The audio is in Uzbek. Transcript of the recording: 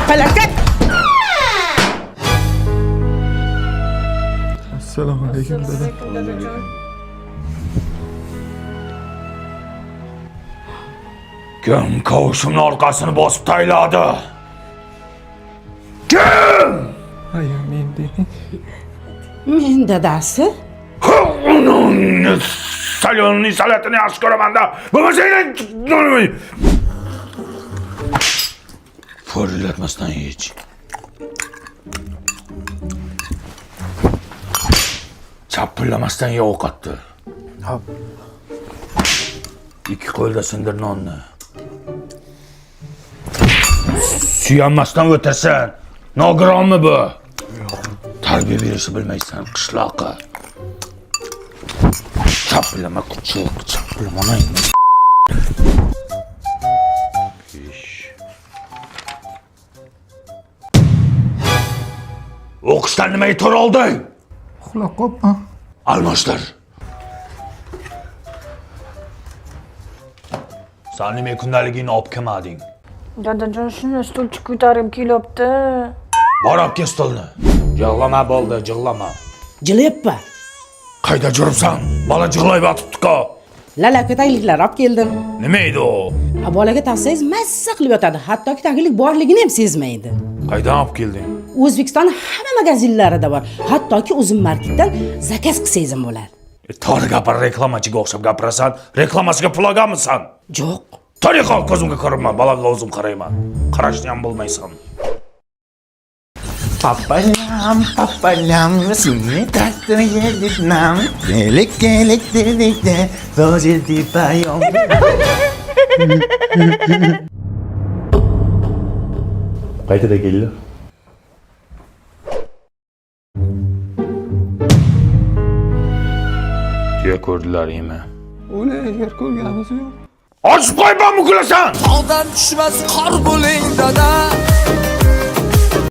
Falokat! Assalomu alaykum dada. Kim kavushimni orqasini bosib tayladi? Kim? Aya, men deng. Men dadasi. Uning salyonning salatini yaxshi ko'raman-da. Bo'lmasa Fırlatmasdan yech. Chapillamasdan ye ovqatni. Hop. Ikki qo'lda sindir nonni. Suyanmasdan o'tirsin. Nogironmi bu? Tarbiya berishni bilmaysan, qishloqqa. Chapillama kuchuk, chapillama onangni. Besh. O'qishdan nimaga to'r olding? Uxlab qolibman. Almashtir. San nima kundaligingni olib kelmading? Dadajon, shuni stulcha ko'tarib kelyapti. Bor, olib kel stolni. Jig'lama, bo'ldi, jig'lama. Jilayapman. Qayda juribsan? Bola jig'lab yotibdi-ku. Lalaka tagliklar olib keldim. Nima edi u? A, bolaga taqsangiz mazza qilib yotadi. Hattoki taglik borligini ham sezmaydi. Qaydan olib kelding? O'zbekiston hamma magazinlarida bor. Hattoki Uzum marketdan zakaz qilsangiz ham bo'ladi. To'g'ri gapir, reklamachiga o'xshab gapirasan. Reklamasiga pul olganmisan? Yo'q. To'g'ri qol, ko'zimga ko'rinma, bolaga o'zim qarayman. Qarashni ham bilmaysan. По полям, по полям, синий трактор едет нам. Келик, келик, делик, лошади поем. Qaytada keldi? Tuya ko'rdilaringmi? O'la, agar ko'rganimiz yo'q. Ochib qo'ymanmi kulasan? Tog'dan tushmas qor bo'ling dada.